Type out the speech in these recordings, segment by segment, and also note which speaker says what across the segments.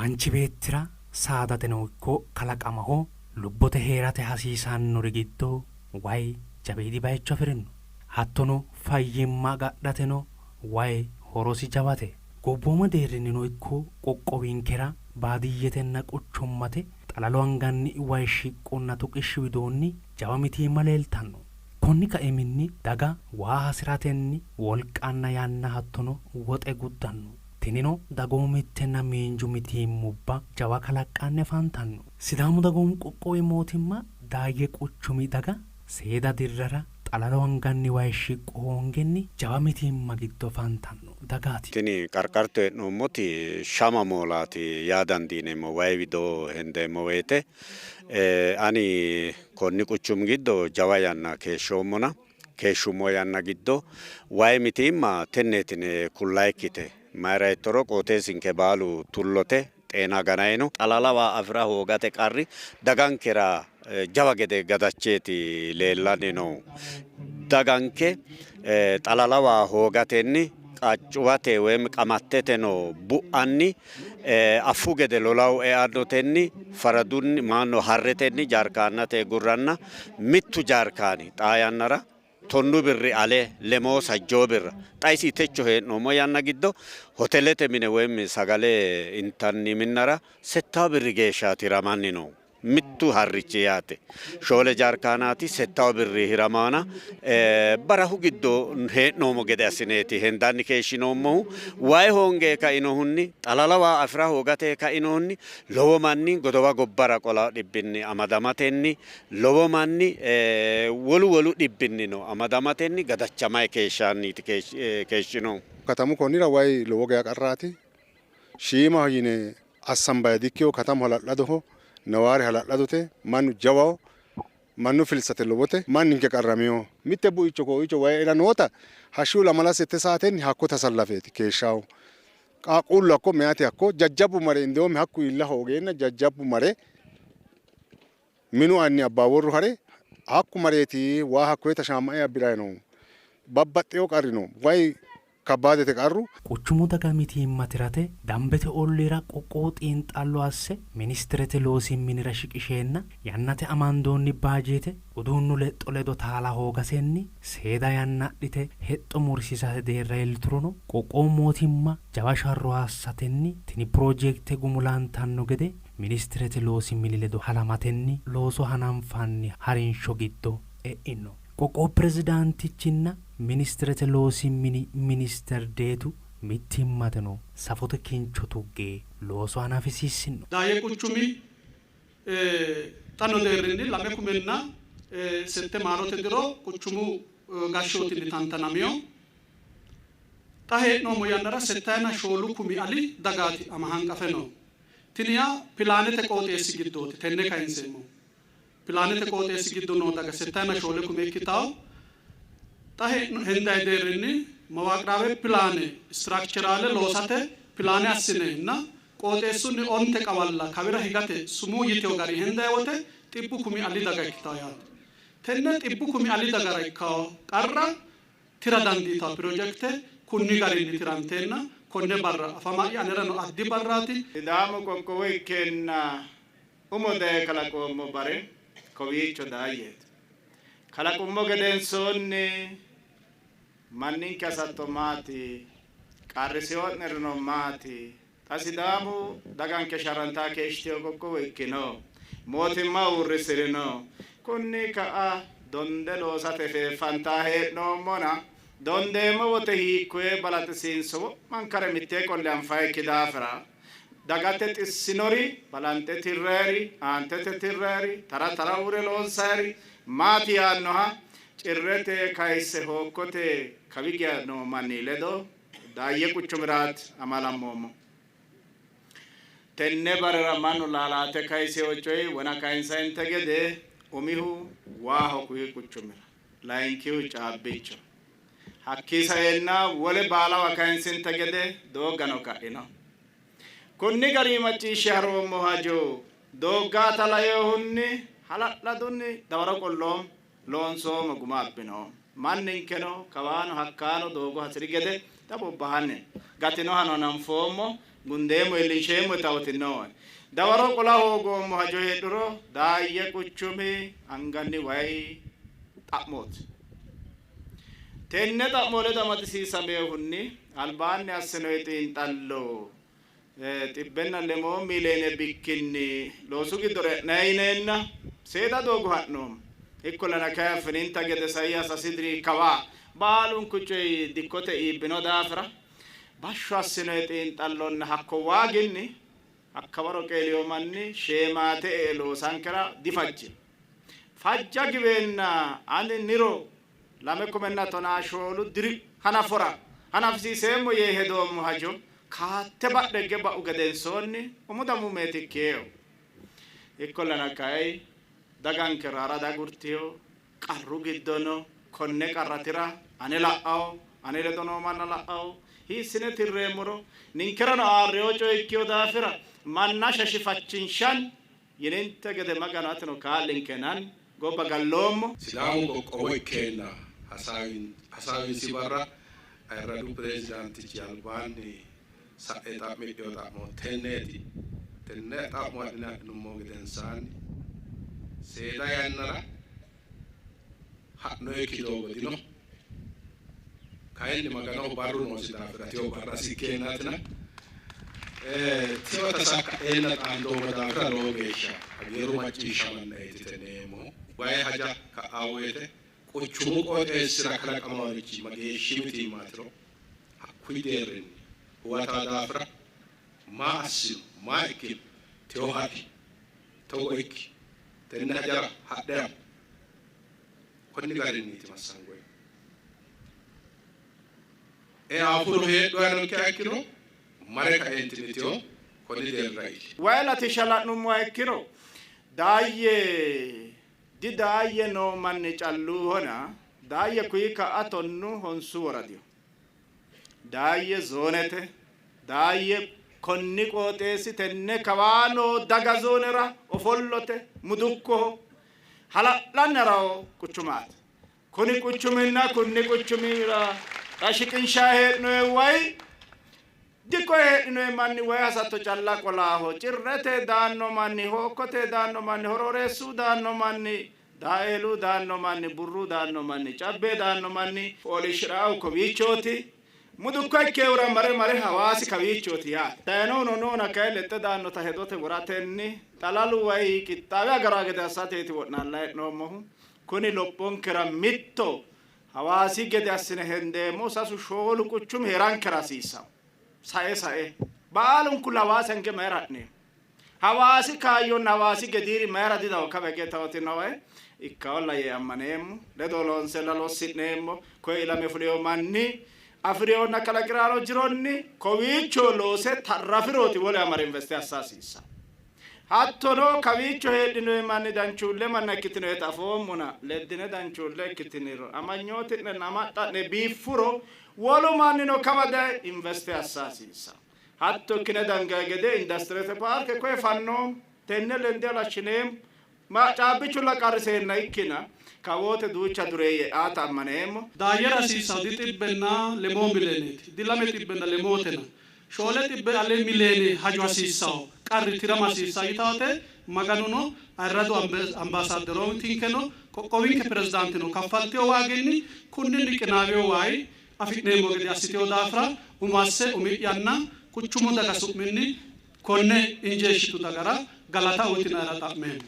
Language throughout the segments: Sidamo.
Speaker 1: Manchi beettira saadateno ikko kalaqamaho lubbote hee'rate hasiisannori giddo way jawiidi bayicho afi'rino. Hattono fayyimma agadhateno way horosi jawate. Gobboomu deerrinnino ikko qoqqowinkera baadiyyetenna quchummate xalalu anganni way shiqqonna tuqishshi widoonni jawa mitiimma leeltanno. Konni kaiminni daga waa hasi'ratenni wolqanna yanna hattono woxe guddanno. Tinino dagoomittenna miinju mitiimmubba jawa kalaqqanni afantanno. Sidaamu Dagoomu Qoqqowi Mootimma Daayye Quchumi daga seeda dirrara xalalu anganni way shiqqo hoongenni jawa mitiimma giddo afantanno dagaati.
Speaker 2: Tini qarqarto hee'noommoti shama moolaati yaa dandiineemmo way widoo hendeemmo woyte. Ani konni quchumi giddo jawa yanna keeshshoommona keeshshummo yanna giddo wayi mitiimma tenneeti yine kullayikkite. Mayira yittoro qooxeessinke baalu tullote, xeena ganay no. Xalala waa afi'ra hoogate qarri dagankera jawa gede gadacheeti leellanni noohu. Daganke xalala waa hoogatenni qaccuwate woyim qamattete noo bu'anni affu gede lolahu eannotenni faradunni maanno harretenni jaarkaannate gurranna mittu jaarkaani xaa yannara tonnu birri ale lemoo sajjoo birra xa isi techo hee'noommo yanna giddo hotelete mine woyim sagale intanni minnara settawu birri geeshshaati hiramanni noohu. Mittu harrichi yaate. Shoole jaarkaanaati settawu birri hiramaana barahu giddo hee'noommo gede assineeti hendanni keeshshinoommohu. Wayi hoonge kainohunni, xalala waa afi'ra hoogate kainohunni lowo manni godowa gobbara qola dhibbinni amadamatenni, lowo manni wolu wolu dhibbinnino amadamatenni gadachamayi keeshshanniiti keeshshinohu.
Speaker 3: Katamu konnira wayi lowo geya qarraati. Shiimaho yine assambaye dikkino, katamu hala'ladoho, nawaare hala'ladote, mannu jawaho, mannu filsate lowote, manninke qarraminoho. Mitte buicho kooicho wayi ela noota hashshu lamala sette saatenni hakko tasallafeeti keeshshahu. Qaaqquullu hakko, meyati hakko, jajjabbu mare indoomi hakku iilla hoogeenna jajjabbu mare minu anni abbaaworru hare hakku mareeti waa hakkoye tashaama'e abbi'rayi noohu. Babbaxxewo qarri no. Wayi Kabbaadete qarru.
Speaker 1: Quchumu daga mitiimma tirate dambete olliira qoqqowu xiinxallo asse ministerete loosi minira shiqisheenna yannate amandoonni baajeete uduunnu lexxo ledo taala hoogasenni seeda yanna adhite hexxo mursiisate deerra iilliturono qoqqowu mootimma jawa sharro assatenni tini pirojekte gumulantanno gede ministerete loosi mini ledo halamatenni looso hananfanni harinsho giddo e'ino. Qoqqowu pirezidaantichinna ministerete loosi mini minister Deetu mittimmateno safote kincho tugge looso hanafisiissino.
Speaker 4: Daayye quchumi xa no deerrinni lame kumenna sette maarote diro quchumu gashshootinni tantanamino. Xa hee'noommo yannara settayina shoolu kumi ali dagaati ama hanqafe no. Tini yaa pilaanete qooxeessi giddooti tenne kayinseemmohu. Pilaanete qooxeessi giddo noo daga settayina shoole kume ikkitanno. Xa hendanni deerrinni mawaaqiraawe pilaane istiraakcheraale loosate pilaane assineenna qooxeessunni onte qawalla kawira higate sumuu yitino gari hendanni wote xibbu kumi ali daga ikkitanno yaate. Tenne xibbu kumi ali dagara ikkanno qarra tira dandiitanno pirojekte kunni garinni tiranteenna konne barra afama'ya anerano addi barraati.
Speaker 5: Sidaamu qoqqowo ikkeenna Umo daye kalaqoommo bare kowiicho daayyeeti. Kalaqummo gedensoonni manninke hasatto maati? Qarrisewo'nerino maati? Xa Sidaamu daganke sharrantanni keeshshitino qoqqowo ikkino. Mootimma uurrisi'rino. Kunni ka'a donde loosate feeffantanni hee'noommona dondeemmo wote hiikkoye balaxisiinso wo'mankare mittee qolle anfannikki daafira Dagate xissinori balanxe tirrayiri, aantete tirrayiri, tara tara uurre loonsayiri maati yaannoha Cirrete kayisse Hookkote kawi geya noo manni ledo Daayye quchumiraati amaalammoommo. Tenne barera mannu laalaate kayisewo coyi wona kayinsayinte gede umihu waaho kuyi quchumira, layinkihu caabbicho. Hakkii saeenna wole baalawa kayinsinte gede dooggano ka'ino. Kunni garinni macciishshe haroommo hajo dooggaata lainohunni hala'ladunni dawaro qolloommo, loonsoommo guma abbinoommo. Manninkeno kawaano hakkaano doogo hasi'ri gede xa bobbahanni no. Gatinohano hananfoommo. Gundeemmo iillinsheemmo yitawoti nooe. Dawaro qola hoogoommo hajo heedhuro Daayye quchumi anganni way xa'mooti. Tenne xa'mo ledo amadisiisaminohunni albaanni assinoyi xiinxallo 106 miiliyeene bikkinni loosu giddora e'nanni yineenna seeda doogo ha'noommo. Ikkollana kay affininta gede saiha sasi diri kawa baalunku coyi dikkote iibbino daafira bashsho assinoyi xiinxallonna hakko waaginni hakkawaro qeelino manni sheemaate e''e loosankera difajjino. Fajja giweenna ani niro 2014 diri hanafora hanafisiiseemmo yee hedoommo hajo kaatte badhegge ba'u gedensoonni umu damuumeeti ikkiehu. Ikkollana kay daganke raara diagurtino, qarru giddo no, konne qarra tira ane la'awo, ane ledo noo manna la'awo, hiissine tirreemmoro ninkerano aarreyo coye ikkino daafira manna sheshifachinshanni yininte gede Maganu atino kaa'linkenanni gobba galloommo.
Speaker 6: Sidaamu qoqqowo ikkeenna hasaawinsi barra ayirradu pirezidaantichi albaanni sa'e xa'midhino xa'mo tenneeti. Tenne xa'mo adhine adhinummo gedensaanni seeda yannara ha'noyikki doogo dino. Kayinni Maganoho barru noosi daafira tiyo barrasi ikkeennaatina tiyo tasakka'eenna xaandoommo daafira lowo geeshsha hagiirru macciishshamannaeeti tenne yeemmohu. Wayi haja ka'aa woyte quchumu qooxeessira kalaqamannorichi mageeshshi mitiimmaatiro hakkuyi deerrinni huwata daafira maa assino, maa ikkino, teyo ha'ri, togo ikki, tenne hajara hadhe amo. Konni garinniiti massangoyi. Eaafulo heedhuhano ikkiha ikkiro mare kaeentinni teyo konni deerrira iilli.
Speaker 5: Wayi latishsha la'nummoha ikkiro Daayye di Daayye noo manni calluuhona Daayye kuyi ka'a tonnu honsu woradiho. Daayye zoonete, Daayye konni qooxeessi tenne kawaa noo daga zoonera ofollote, mudukkoho, hala'lanni ha'ranno quchumaati. Kuni quchuminna kunni quchumira xa shiqinshanni hee'noonni way dikko heedhinoonni manni way hasatto calla qolaaho. Cirrete daanno manni, Hookkote daanno manni, Horooreessu daanno manni, Daaeelu daanno manni, Burru daanno manni, Cabbe daanno manni fooliishshi'raahu kowiichooti. Mudukko ikkehura mare mare Hawaasi kawiichooti yaate. Dayinohuno noona kayi lexxe daannota hedote woratenni xalalu wayi qixxaawe agaraa gede assateeti wo'naallayi hee'noommohu. Kuni lophonkera mitto Hawaasi gede assine hendeemmo sasu shoolu quchumi hee'rankera hasiissanno. Sae sae baalunkulla Hawaasi hange mayira ha'neemmo? Hawaasi kaayyonna Hawaasi gediiri mayira didawo kawa hige tawoti nooe ikkaolla yee ammaneemmo. Ledo loonsella lossi'neemmo. Koye ilame fulino manni afi'rinonna kalaqi'rano jironni kowiicho loose tarrafirooti wolewa mare investe assa hasiissanno. Hattono kawiicho heedhinoyi manni danchuulle manna ikkitinoyeta afoommona, leddine danchuulle ikkitiniro, amanyooti'nenna amaxxa'ne biiffuro, wolu mannino kawa daye investe assa hasiissanno. Hatto ikkine dangayi gede industirete paarke koye fannoommo, tenne lende halashshineemmo. Caabbichulla qarriseenna ikkina kawoote duucha dureeyye e'aata ammaneemmo.
Speaker 4: Daayyera hasiissanno di xibbenna lemoo mileeneeti, di lame xibbenna lemootena, shoole xibbe ale mileene hajo hasiissanno qarri tirama hasiissanno yitawote Maganuno ayirradu ambaasaadderoontinkeno qoqqowinke pirezidaanteno kaffaltino waaginni kunninni qinaawino waay afi'neemmo gede assitino daafira umo asse umi'yanna quchumu daga su'minni konne injeeshshitu dagara galata uytinaera xa'meemmo.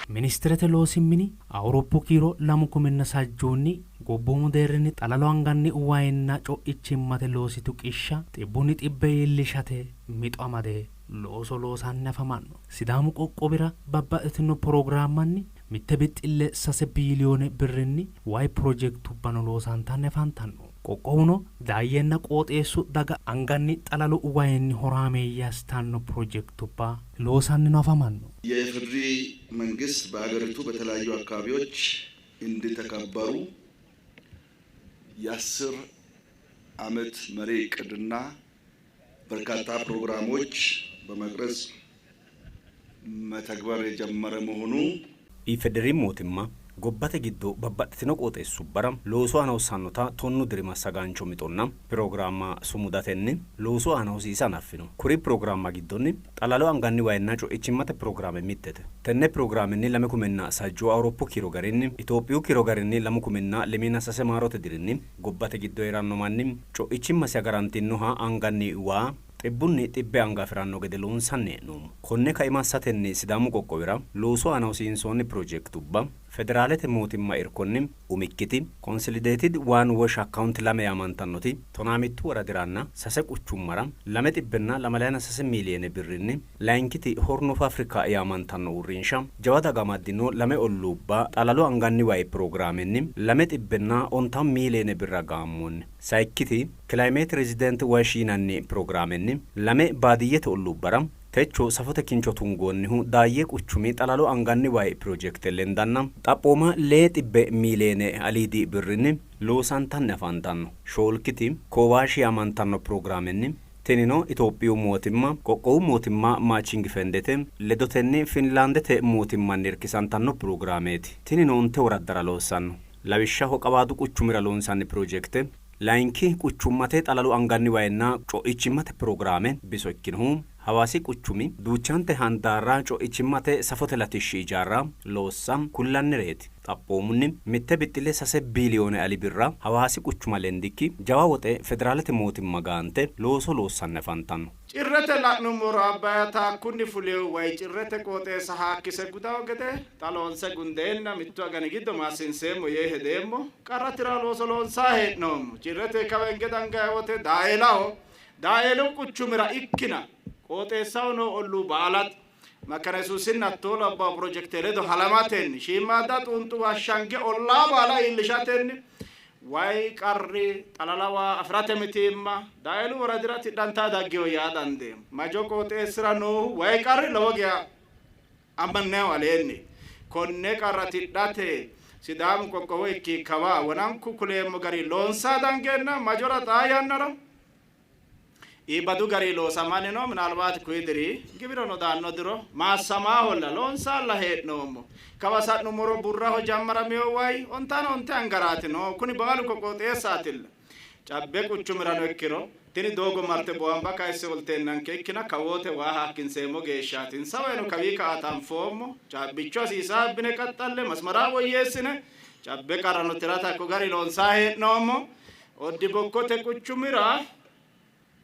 Speaker 1: Ministerete loosi mini Awuroppu kiiro lamu kuminna sajjuunni gobboomu deerrinni xalalu anganni wayinna co'ichimmate loosi tuqishsha xibbunni xibbe iillishate mixo amade looso loosanni afamanno. Sidaamu qoqqowira babbaxxitino pirogiraammanni mitte bixxille sase biiliyoone birrinni way pirojektubbano loosantanni afantanno. Qoqqowuno Daayyenna qooxeessu daga anganni xalalu wayinni horaameeyye assitanno pirojektubba loosannino afamanno.
Speaker 7: የኢፌዴሪ መንግስት በሀገሪቱ በተለያዩ አካባቢዎች እንዲተከበሩ የአስር አመት መሪ እቅድና በርካታ ፕሮግራሞች በመቅረጽ መተግበር የጀመረ መሆኑ
Speaker 8: IFDR mootimma Gobbate giddo babbaxxitino qooxeessubbara loosu aana hossannota tonnu diri massagaancho mixonna pirogiraamma sumudatenni loosu aana hosiisa hanaffino. Kuri pirogiraamma giddonni xalalu anganni wayinna co'ichimmate pirogiraame mittete. Tenne pirogiraamenni 20sajjoo Awuroppu kiiro garinni Itophiyu kiiro garinni 2023 maarote dirinni gobbate giddo hee'ranno manni co'ichimmasi agarantinnoha anganni waa xibbunni xibbe anga afi'ranno gede loonsanni hee'noommo. Konne kaima assatenni Sidaamu qoqqowira loosu aana hosiinsoonni pirojektubba federaalete mootimma irkonni umikkiti Consolidated One Wash Account 2 yaamantannoti 12 woradiranna sase quchummara 223 miiliyeene birrinni, layinkiti Horn of Africa yaamantanno uurrinsha jawa daga amaddino lame olluubba xalalu anganni wayi pirogiraamenni 210 miiliyeene birra gaammoonni. Sayikkiti Climate Resident Wash yinanni pirogiraamenni lame baadiyyete olluubbara techo safote kincho tungoonnihu Daayye quchumi xalalu anganni wayi pirojekte lendanna xaphooma 600 miiliyeene aliidi birrinni loosantanni afantanno. Shoolkiti Koowaashi yaamantanno pirogiraamenni tinino Itophiyu mootimma, qoqqowu mootimma Maaching Fendete ledotenni Finlaandete mootimmanni irkisantanno pirogiraameeti. Tinino onte woraddara loossanno. Lawishshaho Qawaadu quchumira loonsanni pirojekte, layinki quchummate xalalu anganni wayinna co'ichimmate pirogiraame biso ikkinohu Hawaasi quchumi duuchante handaarra co'ichimmate safote latishshi ijaarra loossa kullannireeti. Xaphoomunni mitte bixxille 3 biiliyoone ali birra Hawaasi quchuma lendikki jawa woxe federaalete mootimma gaante looso loossanni afantanno.
Speaker 5: Cirrete la'nummoro Abbaaya taakkunni fuleyo way Cirrete qooxeessa haakkise gudawo gede xa loonse gundeenna mittu agani giddo maassiinseemmo yee hedeemmo. Qarra tira looso loonsanni hee'noommo. Cirrete kawa hinge dangayi wote Daaeelaho, Daaeelu quchumira ikkina qooxeessaho noo olluu baalate Makana Yesuusinna hattoo labbawo pirojekte ledo halamatenni shiimmaadda xuunxuwa ashshange ollaa baala iillishatenni way qarri xalala waa afi'rate mitiimma Daaeelu woradira tidhantanni daggino yaa dandeemmo. Majo qooxeessira noohu way qarri lowo geya ammannayihu aleenni konne qarra tidhate Sidaamu qoqqowo ikki kawa wonanku kuleemmo gari loonsanni dangeenna Majora xaa yannara iibbadu gari loosamanni no. Minaalbaati kuyi diri giwirono daanno diro maassamaaholla loonsaalla hee'noommo. Kawa sa'nummoro burraho jammaramiyo way ontaano onte angaraati no. Kuni baalu ko qooxeessaatilla. Cabbe quchumirano ikkiro tini doogo marte boamba kayisse olteennanke ikkina kawoote waa haakkinseemmo geeshshaati. Insawayino kawii ka'a tanfoommo. Caabbicho hasiisaa abbine qaxxalle masmaraa woyyeessine cabbe qarrano tirate hakko gari loonsaa hee'noommo. Oddi Bokkote quchumira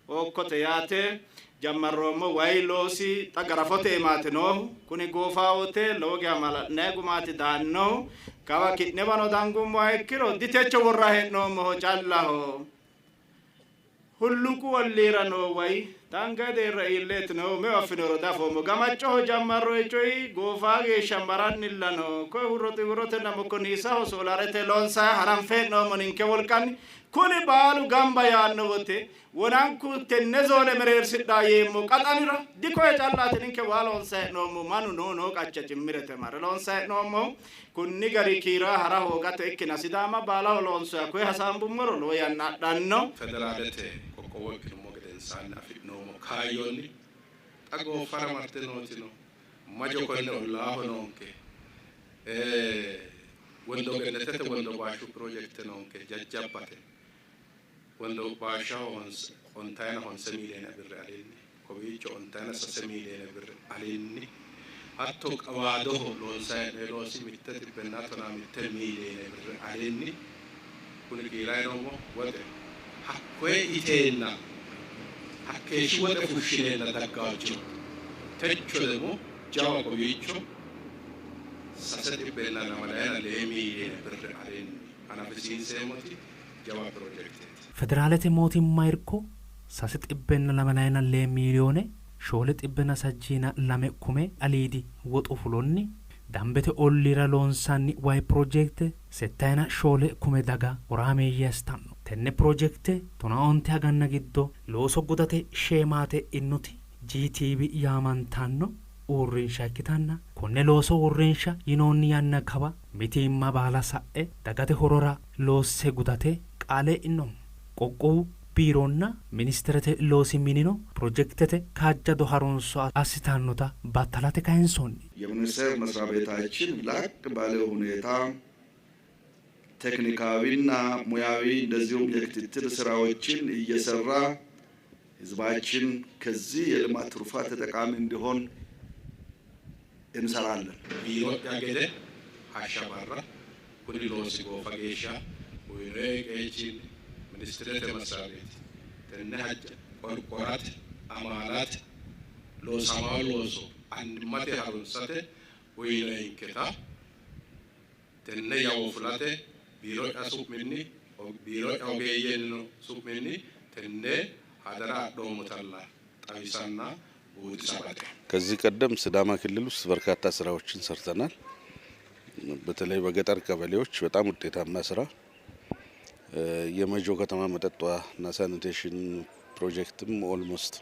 Speaker 5: Hookkote yaate jammarroommo way loosi xa garafote iimaati noohu. Kuni goofawote lowo geya maala'linanni gumaati daannohu. Kawa ki'newano dangummoha ikkiro ditecho worra hee'noommoho callaho. Hulluuqu olliira noo way dangay deerra iilleeti noohu. Meu affinoro diafoommo. Gamaccoho jammarroyi coyi goofaa geeshsha marannilla no. Koye hurro xiwurotenna mokkoniisaho soolarete loonsayi hananfe hee'noommo ninke wolqanni. Kuni baalu gamba yaanno wote wonanku tenne zoone mereersidhaa yeemmo qaxanira dikoye callaati ninke waa loonsayi hee'noommo manu noo noo qacha cimmirete mare loonsayi hee'noommohu kunni gari kiira hara hoogate ikkina Sidaama baalaho loonsoya koye hasaambummoro lowo yanna adhanno.
Speaker 6: Federaalete qoqqowo ikkinummo gedensaanni afi'noommo kaayyonni xa gooffara marte nootino Majo konne ollaaho noonke. Wondo Gennetete Wondo Baashu pirojekte noonke jajjabbate. Wondo Baashaho ontayina honse miiliyeene birri alinni, kowiicho ontayina sase miiliyeene birri alinni, hatto Qawaadoho loonsanni hee'noonni loosi mitte xibbenna tonaa mitte miiliyeene birri alinni kuni kiiranni noommo woxe hakkoye iteenna hakkeeshshi woxe fushshineenna dagganno jiro techo demo jawa kowiicho 324 miiliyeene birri alinni hanafisiinseemmoti jawa pirojekteeti.
Speaker 1: Federaalete mootimma irko 322 miiliyoone 472 kume aliidi woxu fulonni Dambete olliira loonsanni way pirojekte 74 kume daga horaameeyye assitanno. Tenne pirojekte 15 aganna giddo looso gudate sheemaate e'inoti GTB yaamantanno uurrinsha ikkitanna konne looso uurrinsha yinoonni yanna kawa mitiimma baala sa'e dagate horora loosse gudate qaale e'ino. Qoqqowu Biironna Ministerete loosi minino pirojekitete kaajjado harunso assitannota battalate kayinsoonni.
Speaker 7: የሚኒስቴር መስሪያ ቤታችን ላቅ ባለ ሁኔታ ቴክኒካዊና ሙያዊ እንደዚሁም የክትትል ስራዎችን እየሰራ ህዝባችን ከዚህ የልማት ትሩፋት ተጠቃሚ እንዲሆን እንሰራለን።
Speaker 6: Biiro'ya gede hashsha barra kuni loosi goofa geeshsha uyinoe qeechinni ministerete መስሪያ ቤት tenne haja qorqorate, amaalate, loosamawo looso annimmate harunsate uyinoenketa tenne yawo fulate biiro'ya su'minni biiro'ya ogeeyyennino su'minni tenne hadara adhoommotalla xawisanna buuxisa baxeemmo።
Speaker 9: ከዚህ ቀደም ሲዳማ ክልል ውስጥ በርካታ ስራዎችን ሰርተናል። በተለይ በገጠር ቀበሌዎች በጣም ውጤታማ ስራ የመጆ ከተማ መጠጥ ውሃና ሳኒቴሽን ፕሮጀክትም ኦልሞስት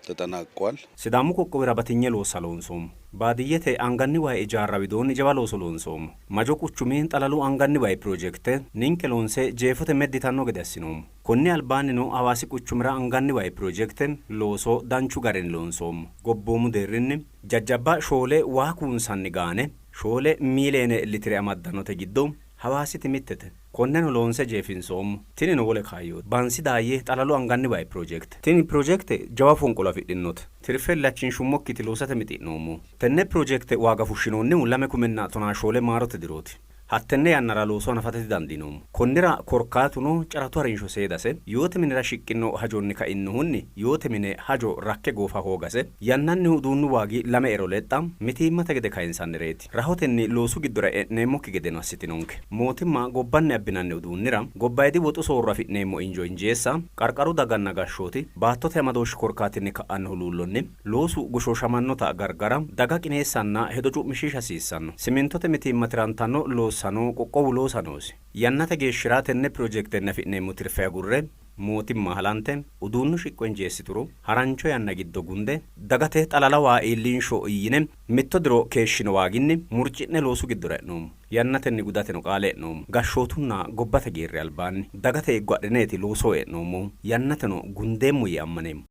Speaker 9: ተጠናቋል።
Speaker 8: Sidaamu qoqqowira batinye loossa loonsoommo. Baadiyyete anganni wayi ijaarra widoonni jawa looso loonsoommo. Majo quchumi xalalu anganni wayi pirojekite ninke loonse jeefote meddi yitanno gede assinoommo. Konni albaannino Hawaasi quchumira anganni wayi pirojekite looso danchu garinni loonsoommo. Gobboomu deerrinni jajjabba shoole waa kuunsanni gaane shoole miiliyeene litire amaddannote giddo Hawaasiti mittete. Konneno loonse jeefinsoommo. Tinino wole kaayyooti. Bansi Daayye xalalu anganni wayi pirojekite. Tini pirojekite jawa fonqolo afidhinote. Tirfe illachinshummokkiti loosate mixi'noommo. Tenne pirojekite waaga fushshinoonnihu 2014 maarote dirooti. Hattenne yannara looso hanafate didandiinoommo. Konnira korkaatuno caratu harinsho seedase, yoote minira shiqqino hajonni kainohunni yoote mine hajo rakke goofa hoogase, yannannihu uduunnu waagi lame ero lexxa mitiimmate gede kayinsannireeti. Rahotenni loosu giddora e'neemmokki gedeno assitinonke. Mootimma gobbanni abbinanni uduunnira gobbayidi woxu soorro afi'neemmo injo injeessa, qarqaru daganna gashshooti baattote amadooshshi korkaatinni ka'anno huluullonni loosu goshooshamannota gargara, daga qineessanna hedo cu'mishiisha hasiissanno. Simintote mitiimma tirantanno loossano qoqqowu loosa noosi. Yannate geeshshira tenne pirojektenni afi'neemmo tirfe agurre mootimma halante uduunnu shiqqo injeessituro harancho yanna giddo gunde dagate xalala waa iillinsho yine mitto diro keeshshino waaginni murci'ne loosu giddora e'noommo. Yannatenni gudateno qaale e'noommo. Gashshootunna gobbate geerri albaanni dagate eeggo adhineeti loosoho e'noommohu. Yannateno gundeemmo yee ammaneemmo.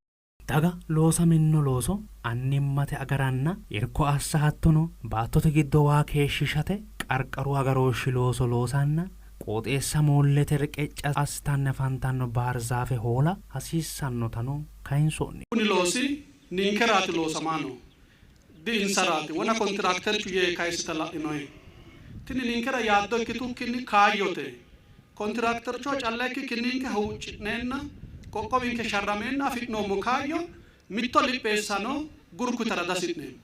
Speaker 1: Daga loosaminno looso annimmate agaranna irko assa hattono baattote giddo waa keeshshishate qarqaru agarooshshi looso loosanna qooxeessa moollete reqecci assitanni afantanno baarzaafe hoola hasiissannotano kayinsoonni.
Speaker 4: Kuni loosi ninkeraati loosamaa noohu, di insaraati. Wona kontiraakterchu yee kayisita la'inoyi. Tini ninkera yaaddo ikkitukkinni kaayyote. Kontiraaktercho calla ikkikkinni ninke huucci'neenna qoqqowinke sharrameenna afi'noommo kaayyo mitto lipheessano gurkutara dasi'neemmo.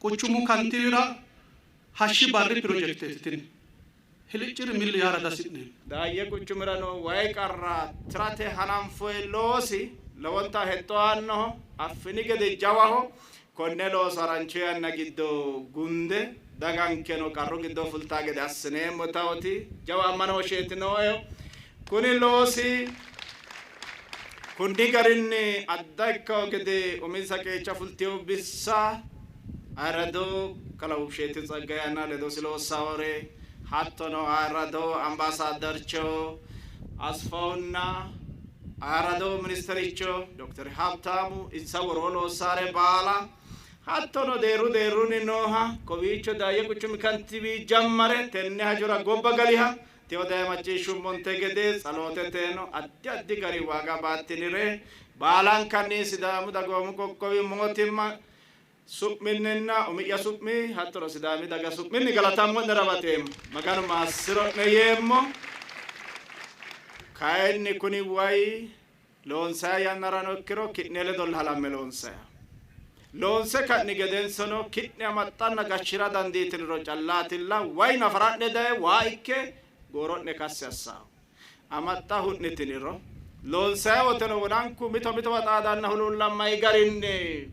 Speaker 4: Quchumu kantiiwira hashshi barri pirojekteeti tini. Hilicciri milli yaara dasi'neemmo.
Speaker 5: Daayye quchumira noo wayi qarra tirate hananfoyi loosi lowonta hexxo aannoho, affini gede jawaho. Konne looso harancho yanna giddo gunde dagankeno qarru giddo fultaa gede assineemmo tawoti jawa ammanooshsheeti nooehu. Kuni loosi kunni garinni adda ikkawo gede uminsa qeecha fultino bissa ayirrado kalaa Wubsheeti Tsaggayenna ledosi loossawore hattono ayirrado ambaasaaddarcho Asfawunna ayirrado ministericho Dokter Habtaamu insa woroo loossare baala hattono deerru deerrunni nooha kowiicho Daayye quchumi kantiiwi jammare tenne hajora gobba galiha Teyo daye macciishshummonte gede tsalooteteno addi addi gari waaga baattinire baalankanni Sidaamu Dagoomu Qoqqowi Mootimma su'minninna umi'ya su'mi hattono Sidaami daga su'minni galatammo'nera baxeemmo. Maganu maassiro'ne yeemmo. Kayinni kuni way loonsayi yannarano ikkiro ki'ne ledolla halamme loonsayiho. Loonse ka'ni gedensono ki'ne amaxxanna gashshira dandiitiniro callaatilla way nafara'ne daye waa ikke gooro'ne kassi assanno. Amaxxa hu'nitiniro loonsayi woteno wonanku mito mitowa xaadanna huluullammayi garinni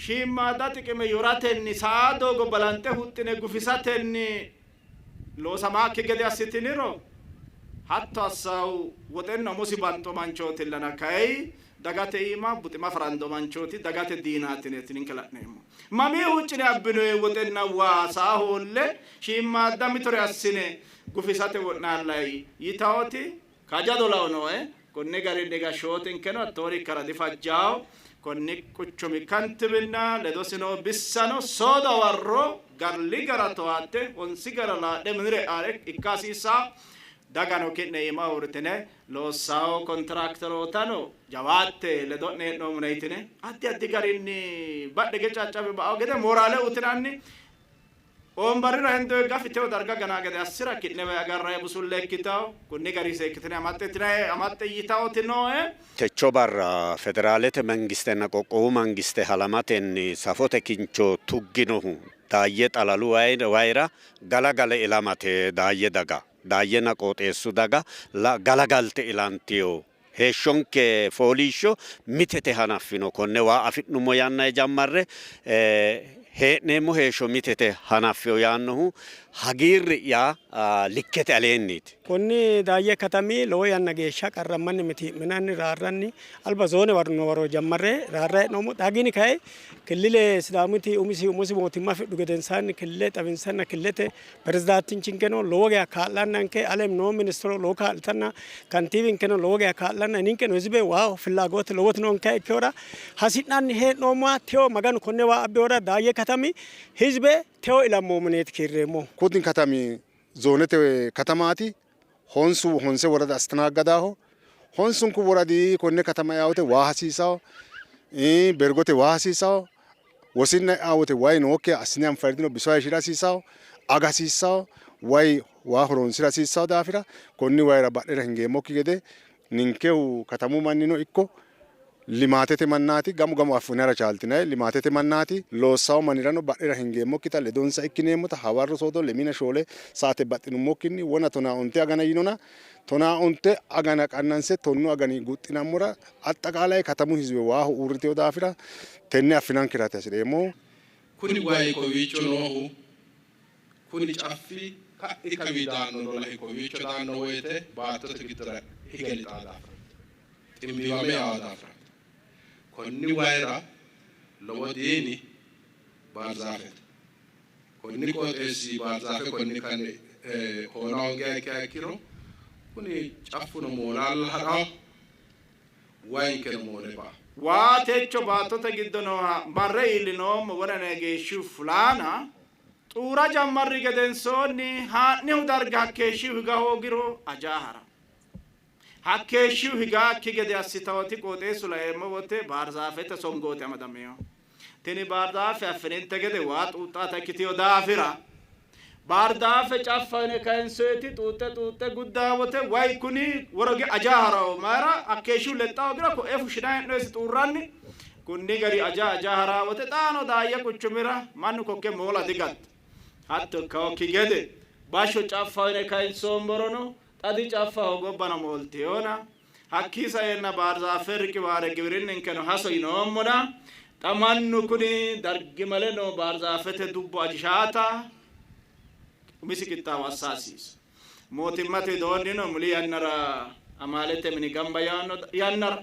Speaker 5: shiimmaadda xiqime yoratenni saa doogo balanxe huxxine gufisatenni loosamaakki gede assitiniro hatto assaahu woxenna umosi banxo manchootillana kayi dagate iima buxima farando manchooti dagate diinaatineeti ninke la'neemmo. Mamii huuccine abbinoyi woxenna waa saa hoolle shiimmaadda mitore assine gufisate wo'naallayi yitaoti kaajjado lao nooe. Konni garinni gashshootinkeno hattoori ikkara difajjawo. Konni quchumi kantibinna ledosi noo bissano soodo hawarro garli gara towaatte honsi gara laadhe minire e'are ikka hasiissanno. Dagano ki'ne iima uurritine loossawo kontiraakterootano jawaatte ledo'ne hee'noommona yitine addi addi garinni badhe hige caccabbe ba'awo gede mooraale uyitinanni Hoombarrira hendoyi gafi teo darga ganaa gede assira ki'newayi agarrayi busulle ikkitawo. Kunni garii seekkitine amaxxitinayi amaxxe yitawoti nooe.
Speaker 2: Techo barra Federaalete mangistenna qoqqowu mangiste halamatenni safote kincho tugginohu Daayye xalalu wayira galagale ilamate Daayye daga, Daayyenna qooxeessu daga galagalte ilantino. Heeshshonke fooliishsho mitete hanaffino. Konne waa afi'nummo yannanni jammarre hee'neemmo heeshsho mitete hanaffino yaannohu hagiirri'ya likkete aleenniiti.
Speaker 10: Konni Daayye katami lowo yanna geeshsha qarrammanni mitii'minanni raarranni alba zoone noo waro jammarre raarrayi hee'noommo. Xa gini kayi killile Sidaamuti umisi umosi mootimma afidhu gedensaanni killile xawinsanna killilete Pirezidaantinchinkeno lowo geya kaa'lannanke alem noo ministiro lowo kaa'litanna kantiiwinkeno lowo geya kaa'lanna ninkeno hizibe waa fillaagote lowoti noonkeha ikkehura hasi'nanni hee'noommoha tewo Maganu konne waa abbihura Daayye katami hizibe tewo ilammoommo yineeti kiirreemmohu.
Speaker 3: Kuni katami zoonete katamaati. Honsu honse worada astanaaggadaaho. Honsunku woradi konne katama eaa wote waa hasiisawo, Bergote waa hasiisawo, wosinna eaa wote wayi nookkiha assine anfanniri dino, biso hayishira hasiisawo, aga hasiissawo, wayi waa horoonsira hasiissawo daafira konni wayira badhera hingeemmokki gede ninkehu katamu mannino ikko Limaatete mannaati, gamu gamu affinara chaaltinanni limaatete mannaati. Loossawo mannirano badhera hingeemmokkita, ledonsa ikkineemmota, hawarro soodo lemiina shoole saate baxxinummokkinni wona tonaa onte agana yinona, tonaa onte agana qannanse tonnu agani guxxinammora axxaqaalaye katamu hizbe waaho uurritino daafira tenne affinankeraati hasi'reemmohu.
Speaker 6: Kuni wayi kowiicho noohu, kuni caffi ka'i kawii daanno lolahi kowiicho daanno woyite baattote giddora hige lixaa daafiraati. Ximbiiwame yaa daafiraati. Konni wayira lowo diini baarzaafete. Konni qooxeessi baarzaafe konni kane hoona hoongiha ikkiha ikkiro kuni caffuno moolaalla ha'ranno, wayinkeno moole ba''anno.
Speaker 5: Waa techo baattote giddo nooha marre iillinoommo wonane geeshshihu fulaana xuura jammarri gedensoonni haa'nihu darga hakkeeshshihu higa hoogiro ajaa ha'ranno. Hakkeeshshihu higaakki gede assitawoti qooxeessu laeemmo wote baarzaafete songooti amadaminohu. Tini baardaafe affininte gede waa xuuxxaata ikkitino daafira, baardaafe caffa yine kayinsoyiti xuuxxe xuuxxe guddaa wote wayi kuni woroge ajaa ha'rawo. Mayira hakkeeshshihu lexxa hoogiro ko'ee fushshinanni hee'noyisi xuurranni. Kunni gari ajaa ajaa ha'raa wote xaano Daayye quchumira mannu kokke moola digatto. Hatto ikkawokki gede bashsho caffa yine kayinsoommorono Xa dicaffaho, gobbano mooltinona. Hakkii saeenna Baarzaafe riqiwaare giwirinninkeno haso yinoommona, xa mannu kuni dargimale noo Baarzaafete dubbo ajishaata umisi qixxaawo assa hasiisso. Mootimmate widoonnino muli yannara amaalete mini gamba yaanno yannara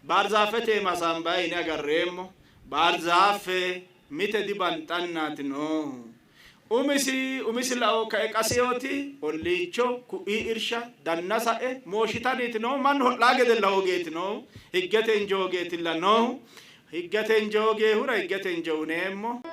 Speaker 5: Baarzaafete iima hasaambanni yine agarreemmo. Baarzaafe mite dibanxannaati noohu. Umisi umisi lao kae qasiyooti, olliicho, ku'ii irsha, danna sa'e mooshitaniiti noohu, mannu ho'laa gedella hoogeeti noohu, higgete injo hoogeetilla noohu. Higgete injo hoogeehura higgete injo uneemmo.